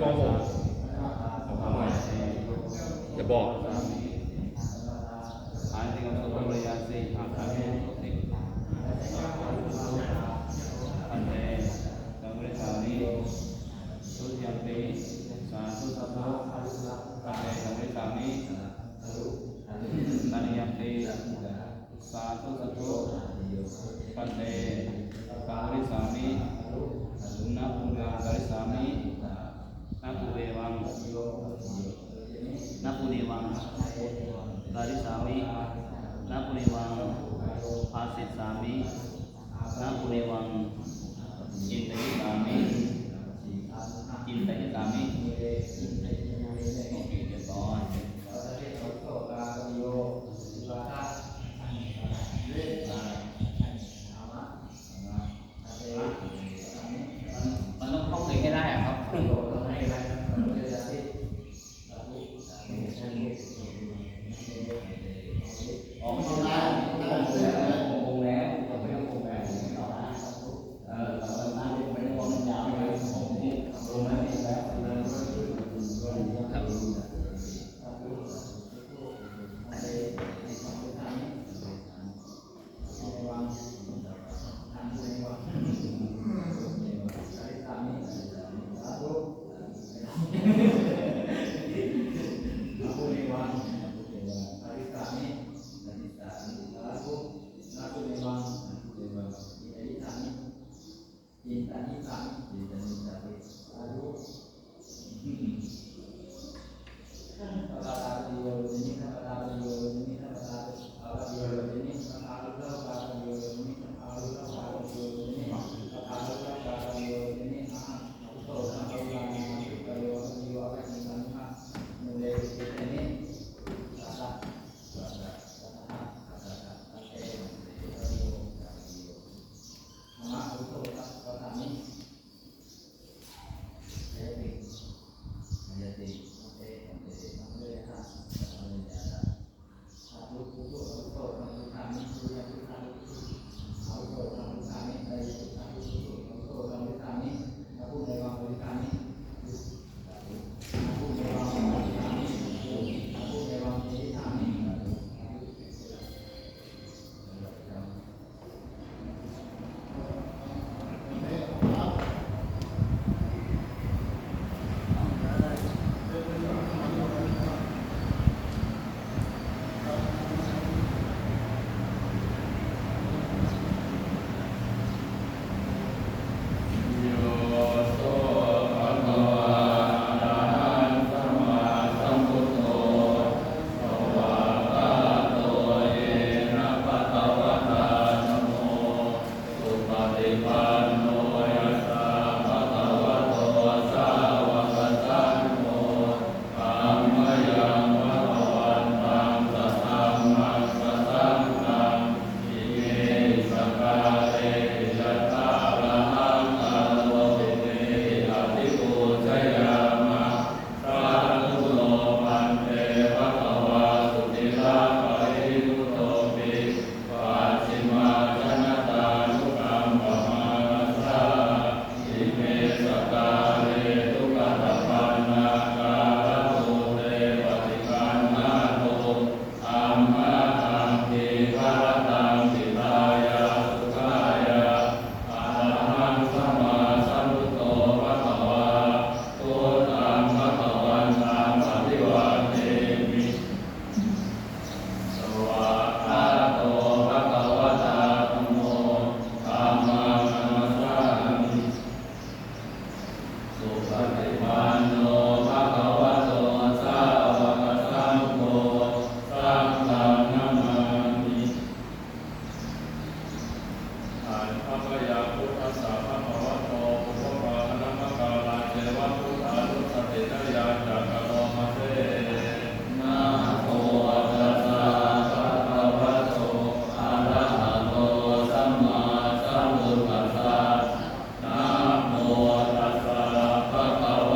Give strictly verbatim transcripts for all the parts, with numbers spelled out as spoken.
ป .หก อย่าบอก หายในกำหนดระยะสี่ อาการปกติ Bhante, saṅgharissāmi. Dutiyampi. Sādhu, sādhu. Bhante, saṅgharissāmi. Tatiyampi. Sādhu, sādhu. Bhante, saṅgharissāmi. Na punaṃ karissāmi. Na punaṃ, na punaṃ karissāmi. Na punaṃ bhāsissāmi. Na punaṃ cintayissāmi. Cintayissāmi. โอเค เรียบร้อย มันต้องท่องเองให้ได้อะครับ อ๋อ ไม่ใช่ได้ ผมปรุงแล้ว ผมปรุงแล้ว ผมไม่ต้องปรุงแล้ว ผมไม่ต้องนะ เออ แต่ว่าหน้าที่ผมไม่ได้ว่ามันยาวไปเลย ผมปรุงแล้ว ปรุงแล้ว ปรุงแล้ว ครับ Supaṭipanno yassa bhagavato sāvakasaṅgho, tammayaṃ bhagavantaṃ sadhammaṃ sasaṅghaṃ, imehi sakkārehi yathārahaṃ āropitehi abhipūjayāma. Sādhu no bhante bhagavā suciraparinibbutopi, pacchimājanatānukampamānasā, ime sakkāre duggatapaṇṇākārabhūte paṭiggaṇhātu, amhākaṃ dīgharattaṃ hitāya sukhāya. Arahaṃ sammāsambuddho bhagavā, buddhaṃ bhagavantaṃ abhivādemi. Svākkhāto bhagavatā dhammo, dhammaṃ namassāmi. Supaṭipanno bhagavato sāvakasaṅgho, saṅghaṃ namāmi. Atha maya buddhassa bhagavato pubbabhāganamakārañceva buddhānussatinayañca karoma se. Namo tassa bhagavato arahato sammāsambuddhassa. Namo tassa bhagavato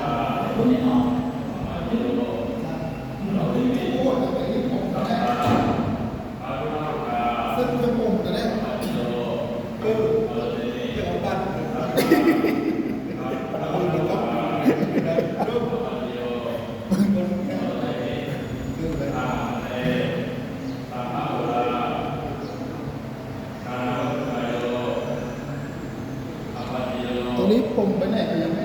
โอ้โห แต่นี่ผมจะได้ ซึ่งจะผมจะได้ เออ เดี๋ยวบัตร ตรงนี้ผมไปไหนก็ยัง